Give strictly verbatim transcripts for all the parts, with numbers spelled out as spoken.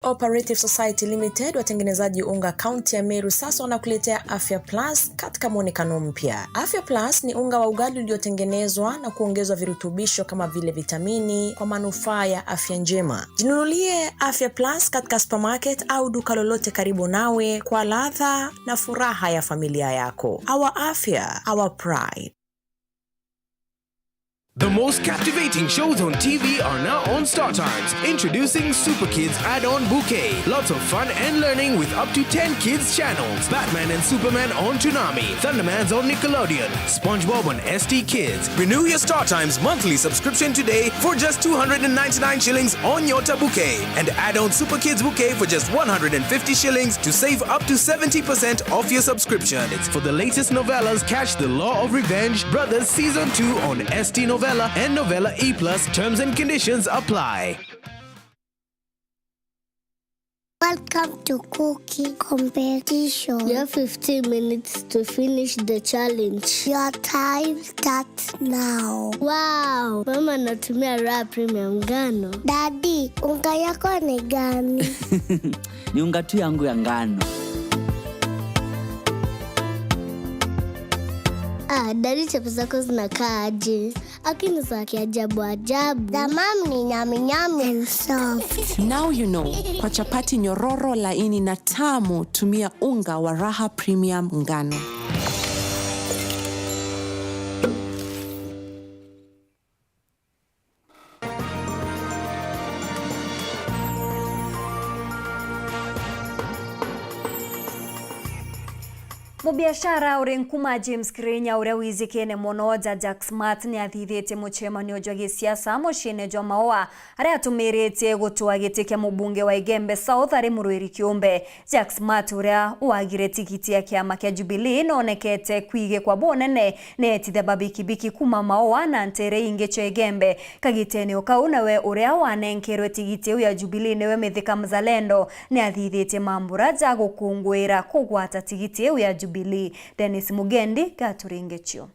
Cooperative Society Limited, watengenezaji unga kaunti ya Meru, sasa wanakuletea Afya Plus katika mwonekano mpya. Afya Plus ni unga wa ugali uliotengenezwa na kuongezwa virutubisho kama vile vitamini kwa manufaa ya afya njema. Jinunulie Afya Plus katika supermarket au duka lolote karibu nawe kwa ladha na furaha ya familia yako. Our afya, our pride. The most captivating shows on T V are now on Star Times. Introducing Super Kids Add-on Bouquet. Lots of fun and learning with up to ten kids channels. Batman and Superman on Toonami. Thunderman's on Nickelodeon. SpongeBob on S T Kids. Renew your Star Times monthly subscription today for just two hundred and ninety-nine shillings on Nyota Bouquet. And add on Super Kids Bouquet for just one hundred and fifty shillings to save up to seventy percent off your subscription. It's for the latest novellas. Catch The Law of Revenge, Brothers Season two on S T Novella and Novella E plus. Terms and conditions apply. Welcome to cooking competition. You have fifteen minutes to finish the challenge. Your time starts now. Wow! Mama anatumia Raha Premium ngano. Daddy, unga yako ni gani? Ni unga tu yangu ya ngano. Ah, Daddy, chapo zako zinakaa aje? Lakini za kiajabu ajabu. The mom ni nyami nyami and soft. Now you know, kwa chapati nyororo, laini na tamu, tumia unga wa Raha Premium ngano. Mubiashara uri nkuma James Kirinya, uria wijikene mono ja Jack Smart, ni athithitie mucemanio jwa gisiasa muciine jwa Maua, aria atumiritie gutwaa giti kia mubunge wa Igembe South ari murwiri kiumbe. Jack Smart, uria wagire tigiti ya kiama kia Jubilee, noonekete kwigikwa bunene ni etithia ba bikibiki kuma Maua na nteere ingi cia Igembe. Kagitene o kau, nawe uria wanenkerwe tigiti iu ya Jubilee niwe Mithika Mzalendo, ni athithitie mambura ja gukunguira kugwata tigiti iu ya Jubilee. Dennis Mugendi, gaturinge cio.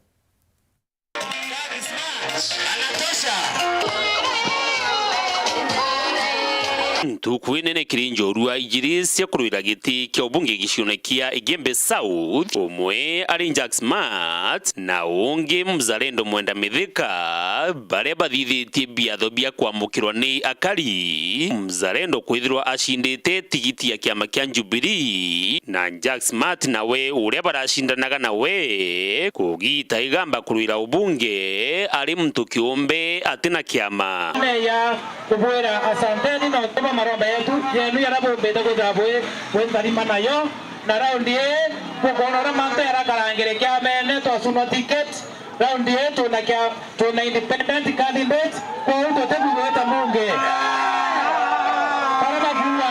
Ntuku inene kiri njorua ijiri cia kurwira giti kia ubunge gicione kia Igembe South, umwe ari Jack Smart na ungi Mzalendo Mwenda Mithika, baria bathithitie biatho bia kwamukirwa ni akari. Mzalendo kwithirwa acindite tigiti ya kiama kia Jubilee, na Jack Smart nawe uria baracindanaga nawe kugita igamba kurwira ubunge ari muntu kiumbe atina kiama. Meya kubwira asanteni na utuma maromba yetu yenu yaria bumbite kwithira bwi bwi ntharima nayo, na raundi ii bukwona uria mantu yarakarangire kiamene twacunwa ticket. Raundi ii twina kia, twina independent candidate, kwou tutibwirite mungi. Baria bakiuga,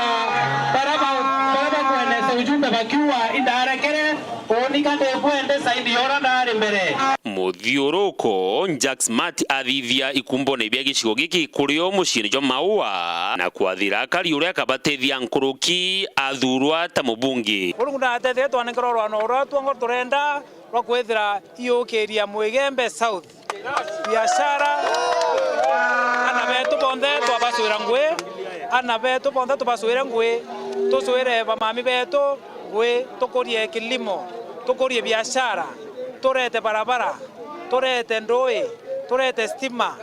baria ba-, baria bakwenesa ujumbe bakiuga indarekere, uuni ka ndikwende saidi ya uria ndari mbere. Muthiuruko, Jack Smart athithia ikumbone bia gicigo giki kurio muciini jwa Maua na kwathira akari uria akabatethia nkuruki athurwa ta mubunge. Murungu natetherie twanenkerwa rwano ruria twongo turenda rwa kwithira iukiria Mwigembe South. Biashara, ana betu bonthe twabacwira ngui, ana betu bonthe tubacwire ngui, tucwire bamami betu ngui, tukurie kilimo, tukurie biashara, turete barabara, turete ndui, turete stima.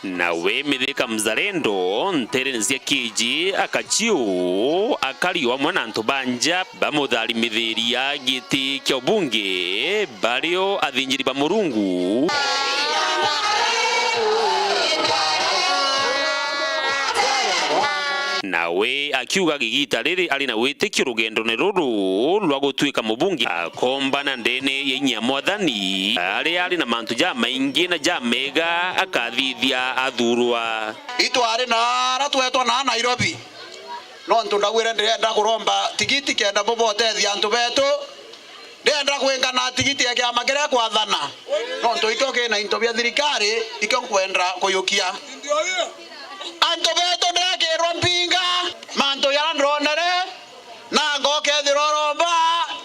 Nawe Mithika Mzalendo, nterene cia Kiji, Akachiu, akari o amwe na antu ba nja bamutharimithiriria giti kia ubunge, bario athinjiri ba Murungu. Nawe akiuga gigita riri ari na witikio rugendone ruru rwa gutuika mubunge, akombana ndene ya inya Mwathani, aria ari na mantu jamaingi na jamega akathithia athurwa. Itwari na ara twetwa na Nairobi, nontu ndagwire ndirenda kuromba tigiti kenda bubotethia antu betu. Ndienda kwingana tigiti ya kiama kiria kwathana, nontu ikio kina into bia thirikari, ikio nkwenda kuyukia. Antu betu ndakirwa mpinga mantu jaria ndonere, na ngokethirwa uromba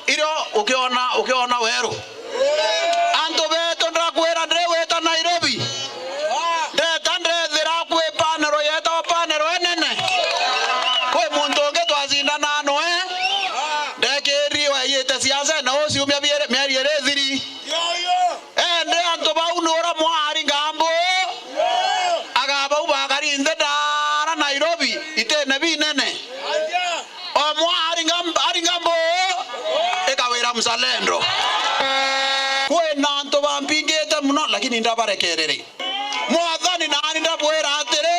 irio ukiona, ukiona weru. Antu betu ndakwira ndiri gwita Nairobi, ndeta ndethira kwi panel ya Lakini ndabarekerere. Mwathani, naani ndabwira atiri,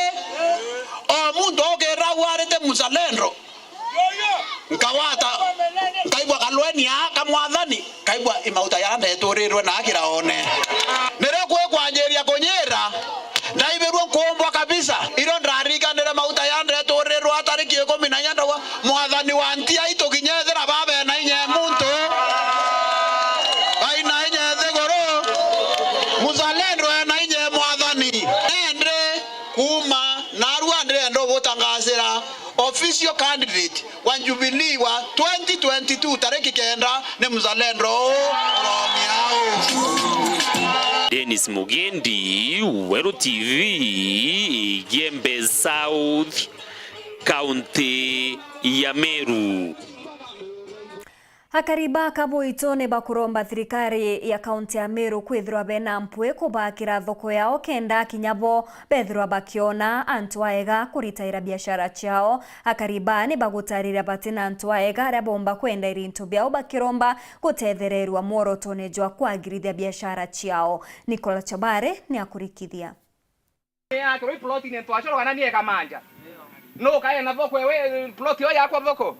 o muntu aukirira agwarite muzalendo, nkagwata, nkaigua kalweni aa ka Mwathani, nkaigua i mauta jaria ndeturirwe na kiraone. Nirio kwi kwanjiria kunyira, ndaibirwe nkumbwa kabisa. Irio ndaririkanire mauta jaria ndeturirwe tariki ikumi na inya, ndauga, Mwathani wa ntiai tukinyethira babena inya e muntu. Baina inya nthiguru. Muzalendo ena inya e Mwathani. Ende kuuma narua ndirenda ubutangasira official candidate wa Jubilee wa twenty twenty-two tariki kenda ni muzalendo uu uromiau. Dennis Mugendi, Weru T V, Igembe South, kaunti ya Meru. Akari ba Kabuitu ni bakuromba thirikari ya kaunti ya Meru kwithirwa bena mpwi kubakira thoko yao kenda kinya bo bethirwa bakiona antu aega kuritaira biashara ciao. Akari baa ni bagutariria batina antu aega aria bomba kwenderia into biao bakiromba gutethererua mworotone jwa kwagirithia biashara ciao. Nicola Chabare ni akurikithia. Yake rwi plot ni twacoro kana ni eka manja. No kae na thoko ewe plot yo yakwa thoko.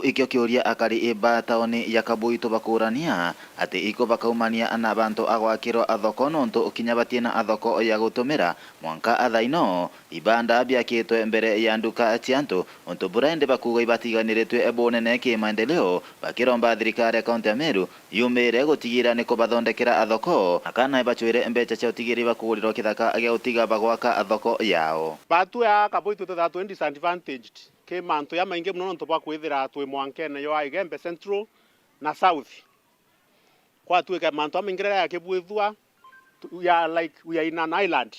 Ikio kiuria akari ba tauni ya Kabuitu bakurania ati iko bakaumania na bantu agwakirwa athoko nontu kinya batina athoko ya gutumira mwanka athaino ibanda biakitwe mbere ya nduka cia antu, untu buria indi bakuga ibatiganiritwe bunene kimaendeleo, bakiromba thirikari ya kaunti ya Meru yumire gutigira ni kubathondekera athoko, na kana ibacwire mbeca cia utigiri bakugurirwa kithaka gia gutiga bagwaka athoko yao. Batu ya Kabuitu twithirwa twi disadvantaged ki mantu jamaingi mono nontu bwa kwithira twi mwankene jwa Igembe Central na South. Kwatuika mantu jamaingi riria jakibwithua, tu-, we are like, we are in an island.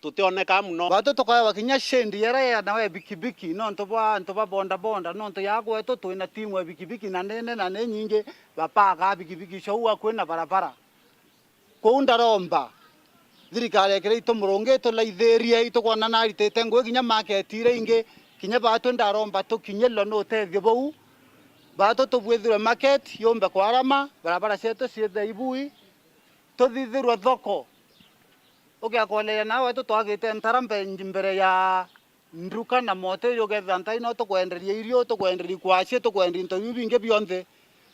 Tutioneka mono. Gwatu tukaewa kinya shade iria ya nawe bikibiki, nontu bwa antu ba boda boda, nontu ya gwetu twina timu ya bikibiki na nene na ni nyingi, bapaga bikibiki cio uu akui na barabara. Kuu ndaromba thirikari ekire itumurungi itulaithirie, itukwona naritite ngui kinya market iria ingi, kinya baatu ndaromba tukinyirwe ni utethio buu. Baatu tubwithirwe market yumbe kwarama, barabara cietu ciithe ibui, tuthithirwe thoko. Ugiakoneria nawe wetu twagite ntara mbe-, mbere ya nduka na moteri, ukethira ntai no tukwenderia irio, tukwenderia ikwaci, tukwenderia into biu bingi bionthe.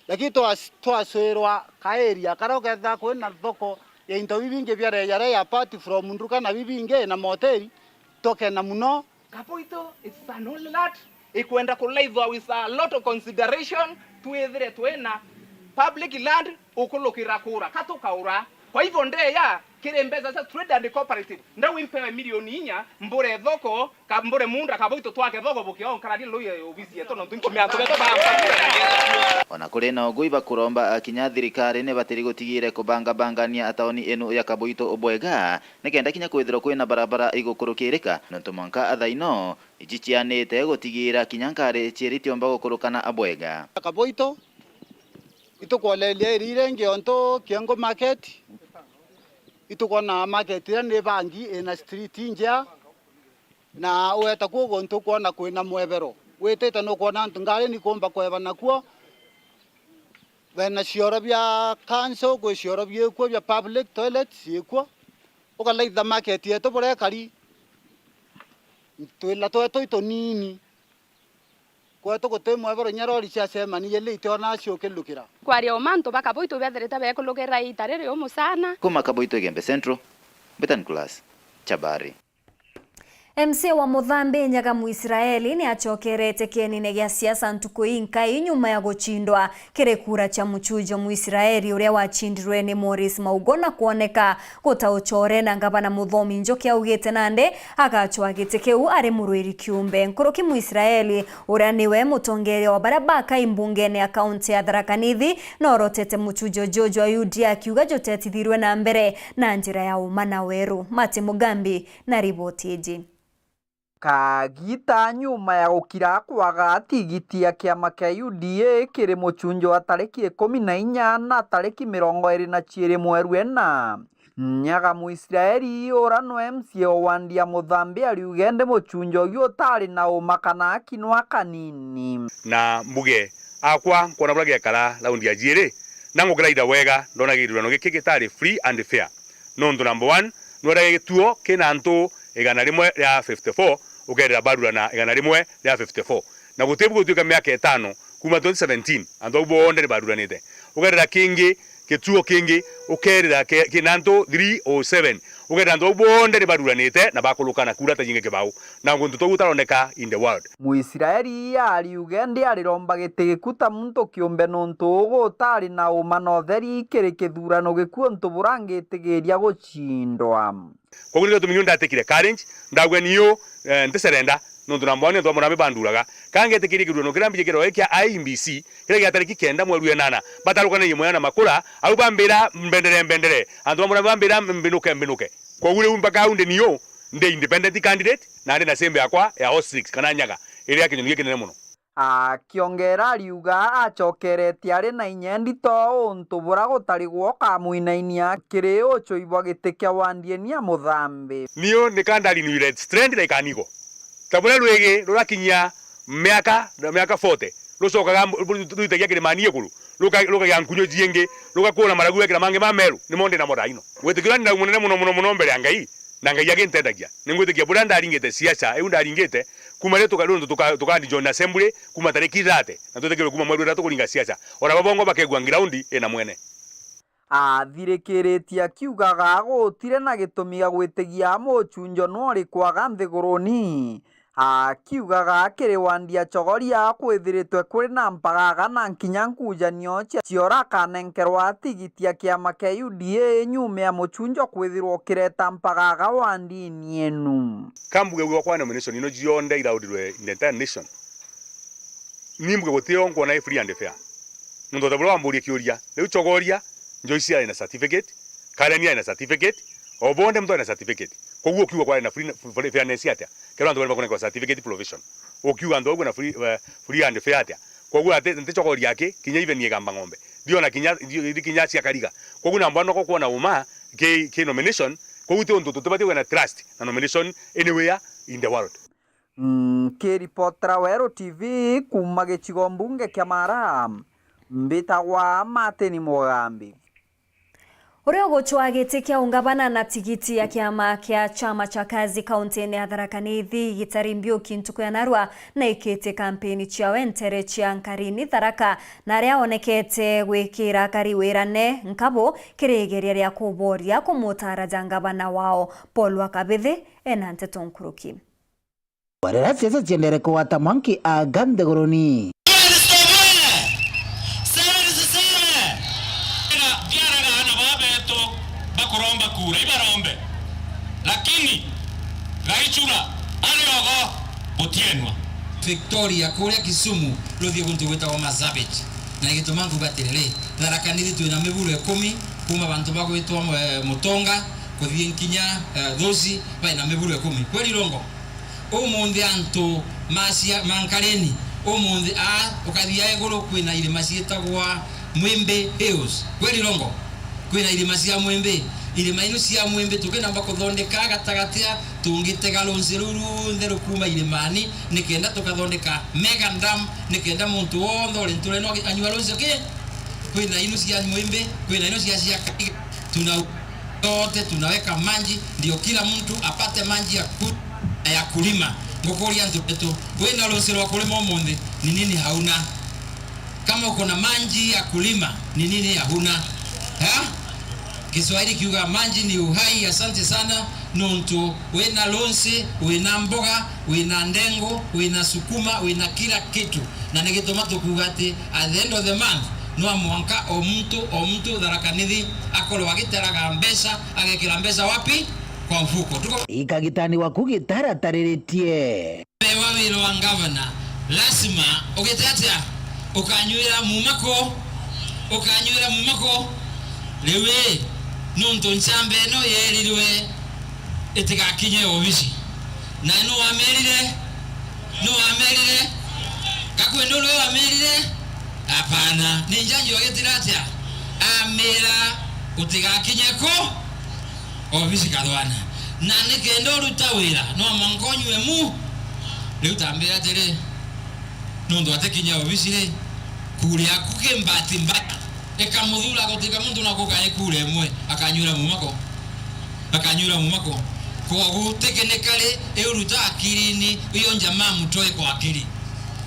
Lakini twas-, twacwirwa ka area karia ukethira kwina thoko ya into biu bingi bia rejareja apart from nduka na biu bingi na moteri, tukena mono. Kaboito, it's an only land. Ikwenda kulaithwa with a lot of consideration, twithire twina public land ukulukira kura, ka tukaura. Kwa hivyo ndeya kiri mbeca cia Trade and Cooperative, ndau impewe milioni inya, mbure thoko, ka mbure munda Kaboito twake thoko bukionkarania lui obisi yetu, nontu nkumia antu betu ba. Ona kuri na uguo, ibakuromba kinya thirikari ni batiri gutigire kubangabangania tauni inu ya Kaboito bwega, nikenda kinya kwithirwa kwina barabara igukurukirika, nontu mwanka athaino iji cianite gutigira kinya nkari ciiri tiomba gukurukana bwega. Kaboito, itukwoneria iri iringi ontu Kiengo Market, itukwona market iria ni bangi ina street njea, na ueta kuo guntu ukwona kwina mwebero. Witite nukwona antu ngari nikumba kweba nakuo, bena cioro bia council, kwi cioro biikuo bia public toilets ciikuo. Ukalaitha market yetu buria ikari, twila twetu itunini. Kwetu guti mwebero, inya rori ciacemania ili itiona ciukilukira. Kwaria uma antu ba Kaboito bethirite bekulukira ita riri umu sana. Kuma Kaboito Igembe Central, Betan Class, Chabari. M C A wa Muthambi Nyaga Muisraeli ni acokerete kienine gia siasa ntuku inkai nyuma ya gucindwa kiri kura cia muchujo. Muisraeli uria wacindirwe ni Morris Maugo na kwoneka gutaucore na ngavana Muthomi Njuki augite nandi agacwa giti kiu ari murwiri kiumbe. Nkuruki Muisraeli uria niwe mutongeria wa baria bakai mbungene ya kaunti ya Tharaka Nithi norotete muchujo juju jwa U D A akiuga jutetithirwe na mbere na njira ya uma na weru. Martin Mugambi na riboti iji. Kagita nyuma ya gukira kwaga tigiti ya kiama kia U D A kiri muchunjo wa tariki ikumi na inya na tariki mirongo iri na ciiri mweri ena, Nyaga Muisraeli ura no M C A o wandi ya Muthambi ariuga indi muchunjo uyu utari na uma kana akinwa kanini. Na mbuge akwa, nkwona buria giekara raundi ya jiiri, na ngukiraitha wega, ndona githurano giki gitari free and fair. Nontu number one, nweraga gituo kina antu igana rimwe ria fifty-four, ukerira barura na igana rimwe ria fifty-four. Na guti bu gutuika miaka itano, kuma twenty seventeen, antu au bonthe ni baruranite. Ukerira kingi, gituo kingi, ukerira ke-, kina antu three oh seven. Ukerira antu au bonthe ni baruranite na bakuruka na kura ta jingi kibau. Na guntu tau gutaroneka in the world. Muisraeli ariuge ndiariromba giti giku ta muntu kiumbe nontu ugu utari na uma na utheri kiri kithurano giku untu burangitigiria gucindwa. Koguo nikio gitumi niu ndatikire courage, ndauga niu, eh, ntiserenda, nontu number one antu ba Murambi banduraga. Ka ngetikiria kithurano kiria mbijikirwe kia I E B C, kiria gia tariki kenda mweri wa enana, batarukanagie mwena na makura, au bambira mbendere, mbendere. Antu ba Murambi bambira mbinuke, mbinuke. Koguo riu mpaka au ndi niu, ndi independent candidate, na ndi na sembe yakwa ya ostrich kana nyaga, iria kinyoni gikinene mono. Akiongera ariuga acokeretie ari na inya ndito untu bura gutari gwo ukamwinainia kiri ucui bwa giti kia wandi eni ya Muthambi. Niu nika ndari ni red trend na ikanigo. Ta buria rwigi rurakinyia miaka, miaka forty, rucokaga mb-, ru-, ruitagia kirimani iguru, ruka-, rukagia nkunyu jingi, rugakura maragu wekira mangi ma meru, nimo ndi namo thaino. Witikio uria ndina munene muno, muno, muno mbere ya Ngai, na Ngai aginteithagia. Ningwitikia buria ndaringite siasa, iu ndaringite, kuma riria tuka-, nontu tuka-, tukandi join assembly, kuma tariki thirty, na twitikiwe kuma mweri wa ithatu kuringa siasa. Ona babongo bakegua ground ina mwene. Athirikiritie akiugaga gutire na gitumi gia gwitigia mucunjo nwori kwaga nthiguruni. Akiugaga kiri wandi ya Chogoria kwithiritwe kuri na mpagaga na nkinya nkujanio cia, cia ura akanenkerwa tigiti ya kiama kia U D A nyuma ya mucunjo kwithirwa ukireta mpagaga wandini enu. Kambuge gwakwa nomination ino cionthe iraurirwe in the entire nation. Ni mbuge gutio nkwona i free and fair. Nontu ta buria wamburia kiuria, riu Chogoria, Joyce ari na certificate, Karen ari na certificate, o bonthe muntu ari na certificate. Koguo ukiuga kwari na free, free, fairness atia? Kero antu bari bakunenkerwa certificate provision. Ukiuga antu au kwina free, eh, free and fair atia? Koguo ati, nti Chogoria aki, kinya even Igamba Ng'ombe. Ndiona kinya, ndi, ndi kinya cia Kariga. Koguo namba no kwona uma ki, ki nomination, koguo ti untu tutibati kwina trust na nomination anywhere in the world. Nkiripotera Weru T V kuuma gicigo mbunge kia Mara, mbitagwa Martin Mugambi. Uria ugucwaa giti kia ungavana na tigiti ya kiama kia chama cha Kazi kaunti-ini ya Tharaka Nithi gitari Mbiuki ntuku ya narua na ikite kampeni ciawe ntere cia Nkarini Tharaka, na aria onekete gwikira akari wirane nkabu kiri igeria ria kuboria kumutaraja ngavana wao Paul wa Kabithi ena nteto nkuruki. Barera siasa ciendere kugwata mwanki aga nthiguruni. Biaraga ana baba betu bakuromba kura, ibarombe. Lakini, gaichura, ari ogo, gutienwa. Victoria, kuria Kisumu, ruthie guntu gwitagwa Masabit. Na igituma nkuga atiriri, Tharaka Nithi twina miburo ikumi, kuma bantu bagwitwa, eh, Mutonga, kuthie nkinya, eh, Thuci, baina miburo ikumi. Kweli rongo? Umunthi antu macia-, ma Nkareni, umunthi aa, ukathia iguru kwina irima ciitagwa Mwimbi Hills. Kweli rongo? Kwina irima cia Mwimbi. Irima inu cia Mwimbi tukinamba kuthondeka gatagati a, tungitega runzi ruu runthe rukuma irimani, nikenda tukathondeka mega dam, nikenda muntu wonthe uri nturene anyua runzi ki? Kwina inu cia Mwimbi, kwina inu cia, cia Kariga. Tuna Yote tunaweka maji, ndio kila mtu apate maji ya ku-, ya kulima. Ngukuria antu betu, wina rusi rwa kulima umunthi, ni nini hauna? Kama uko na maji ya kulima, ni nini hauna? Ha? Kiswahili kiuga maji ni uhai. Asante sana, nontu wina rusi, wina mboga, wina ndengu, wina sukuma, wina kila kitu. Na ni gituma tukuuga ati, at the end of the month, no mwanka o muntu, o muntu Tharaka Nithi akorwo agiteraga mbeca, agekira mbeca wapi? Kwa mfuko. Tuko- Ikagitani waku gitarataritie. Wewa wira wa ngavana, lazima ugite atia? Ukanyuira mumako, ukanyuira mumako. Riu ii, nuntu nchamba ino yerirwe itigakinye obici. Na nu wamerire? Nu wamerire? Gakwenda uriwe wamerire? Apana. Ni njanji wagitira atia? Amira, utigakinye ku? Obici kathwana. Na nikenda uruta wira, no mwanka unyue mu? Riu tambira atiri, nuntu atikinya obici ri, kuri yaku ki mbati mbaya. Ikamuthura gutika muntu na kukae kura imwe, akanyuira mumako. Akanyura mumako. Koguo technically, iu ruta akirini, hiyo jamaa mtoe kwa akili.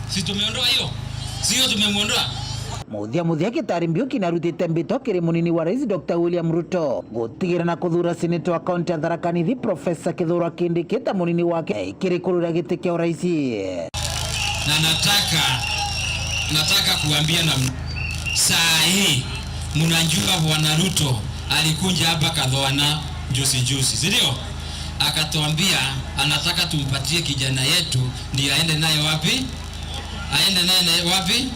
Si tumeondoa hiyo? Sio tumemuondoa? Muthia muthia, Kitari Mbiuki narutite mbito kiri munini wa rais Doctor William Ruto gutigira na kuthura seneta wa kaunti ya Tharaka Nithi Professor Kithure Kindiki ta munini wake kiri kurwira giti kia urais. Na nataka, nataka kuambia na m-, saa hii, mnajua Bwana Ruto alikuja hapa Kadhoana juzi juzi, si ndio? Akatuambia anataka tumpatie kijana yetu ndio aende naye wapi? Aende naye wapi?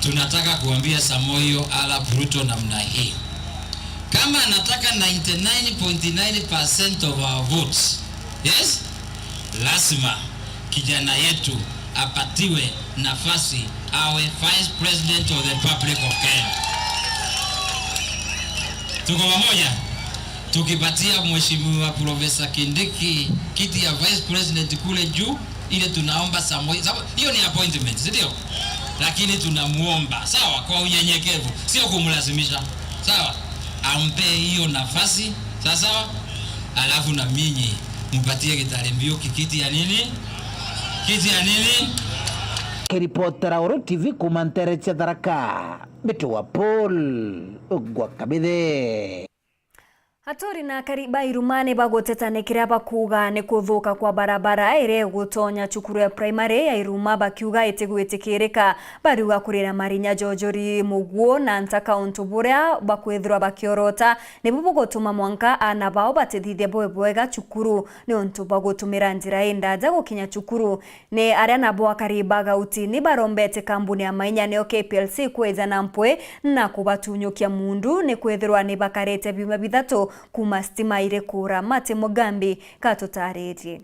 Tunataka kuambia Samoei Arap Ruto namna hii. Kama anataka ninety nine point nine percent of our votes, yes? Lazima kijana yetu apatiwe nafasi awe Vice President of the Republic of Kenya. Tuko pamoja? Tukipatia Mheshimiwa Professor Kindiki kiti ya Vice President kule juu, ile tunaomba Samoei, sababu hiyo ni appointment, si ndio? Lakini tunamuomba, sawa, kwa unyenyekevu, sio kumlazimisha, sawa? Ampe hiyo nafasi, sawa sawa? Alafu na minyi mpatie Kitari Mbiuki kiti ya nini? Kiti ya nini? Kiripotera Uru T V kuuma ntere cia Tharaka, Mbitu wa Paul gwa Kabithe. Aturi na akari ba Iruma ni baguteta ni kiria bakuuga ni kuthuka kwa barabara iria igutonya cukuru ya primary ya Iruma, bakiuga itigwitikirika. Bariuga kurira marinya jojori muguo na ntaka untu buria bakwithirwa bakiorota nibu bugutuma mwanka aana bao batithithia bwe bwega cukuru, ni untu bwa gutumira njira indaja gukinya cukuru. Ni aria nabo akari ba Gautini barombete kambuni ya mainya niyo K P L C kwija na mpwi na kubatunyukia mundu, ni kwithirwa ni bakarite biuma bithatu kuuma stima iri kuura. Martin Mugambi katutaririe.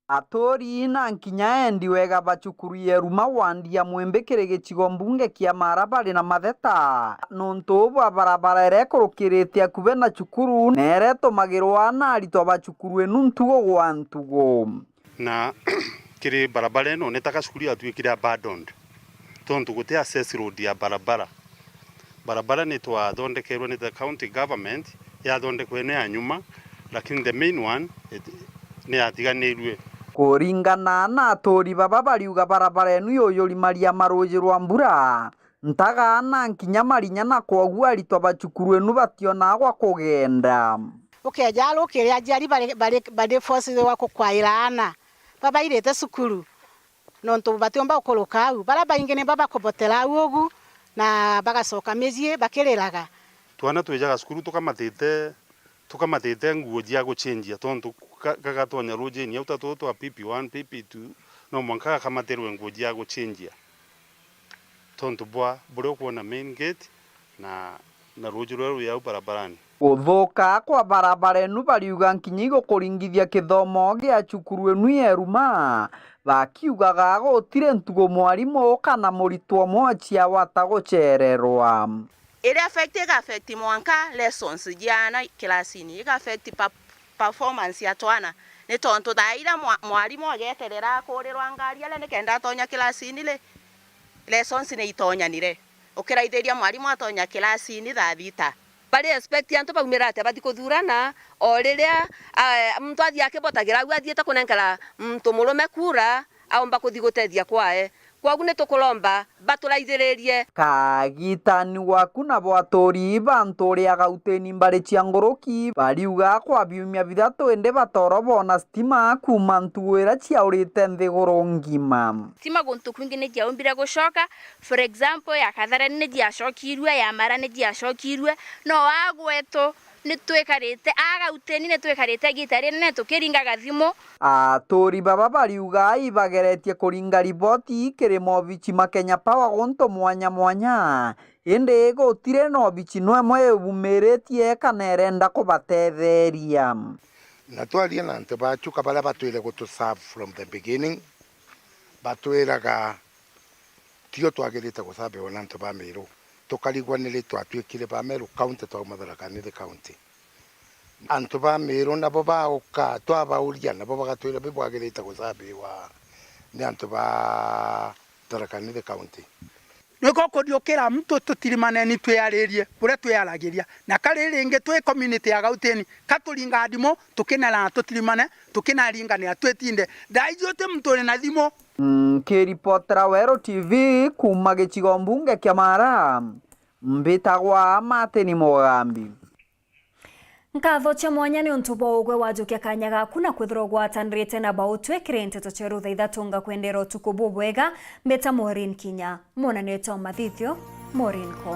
Aturi na nkinya endi wega ba cukuru ya Iruma wandi ya Mwimbi kiri gicigo mbunge kia Mara bari na matheta nontu bwa barabara iria ikurukirite akube na cukuru na iria itumagirwa na aritwa ba cukuru inu ntugo gwa ntugo. Na kiri barabara ino, ni ta ka cukuru yatuikire abandoned, tontu guti access road ya barabara. Barabara ni twathondekerwe ni the county government, yathondekwe ino ya nyuma, lakini the main one, it-, ni yatiganirue. Kuringana na aturi baba, bariuga barabara inu yuyurimaria maruji rwa mbura, ntaga na nkinya marinya, na kwoguo aritwa ba cukuru inu bationaa gwa kugenda. Ukeja rukiria aciari bari, bari, bari forced wa kukwaira aana babairite cukuru, nontu batiumba gukuruka au. Baria baingi ni babakubotera au ugu, na bagacoka micii bakiriraga. Twana twijaga cukuru tukamathite, tukamathite nguo cia guchenjia, tontu ka-, gagatonya rujini au ta tutu twa P P one, P P two, no mwanka gakamatirwe nguo cia guchenjia. Tontu bwa buria ukwona main gate na, na ruuji ruria rwi au barabarani. Kuthuka kwa barabara inu bariuga nkinya igukuringithia kithomo gia cukuru inu ya Iruma, bakiugaga gutiri ntugo mwarimu kana muritwa umwe wa ciawa atagucererwa. Iri affect, iga affect mwanka lessons cia aana kirasini, iga affect pa-, performance ya twana. Ni tontu thaa iria mwa-, mwarimu ageterera akurirwa ngari aria nikenda atonya kirasini ri, lessons ni itonyanire. Ukiraithiria mwarimu atonya kirasini thaa thita. Bari expect antu baumira atia bathi kuthurana, o riria, ah, muntu athii akibothagira au athiite kunenkera muntu murume kura, aumba kuthi gutethia kwae. Kwogu ni tukuromba baturaithiririe. Kagitani gwaku nabo aturi ba ntuuri ya Gauteni mbari cia nguruki bariuga kwa biumia bithatu indi batoro boona stima kuuma ntugo iria ciaurite nthiguru ngima. Stima guntu kwingi ni ciaumbire gucoka, for example, ya Katharani ni ciacokirue, ya Mara ni ciacokirue, no a gwetu ni twikarite, a Gauteni ni twikarite igiita rinene tukiringaga thimu. Aturi baba bariuga ibageretie kuringa riboti kiri mobici ma Kenya Power guntu mwanya mwanya, indi gutiri na obici no imwe ibumiritie kana irenda kubatetheria. Na twaria na antu ba Chuka baria batwire gutu serve from the beginning, batwiraga tio twagirite gusaviwa ni antu ba Meru. Tukarigwa ni ri twatuikire ba Meru County twauma Tharaka Nithi County. Antu ba Meru nabo bauka, twabauria, nabo bagatwira bibwagirite gusaviwa ni antu ba Tharaka Nithi County. Niko kuriukira muntu tutirimaneni twiyaririe uria twiyaragiria. Na kari ringi twi community ya Gauteni, ka turinga ndimu, tukinera na tutirimane, tukinaringanira twitinde. Thaa iji uti muntu uri na thimu. Nkiripotera Weru T V kuuma gicigo mbunge kia Mara, mbitagwa Martin Mugambi. Nkatho cia mwanya ni untu bwa ugwe wajukia kanya gaku na kwithirwa ugwatanirite na Bautwe kiri nteto cia rutha ithatu. Ngakwendera utuku bubwega. Mbita Maureen Kinya, mwonanio jwa mathithio, Maureen Ko.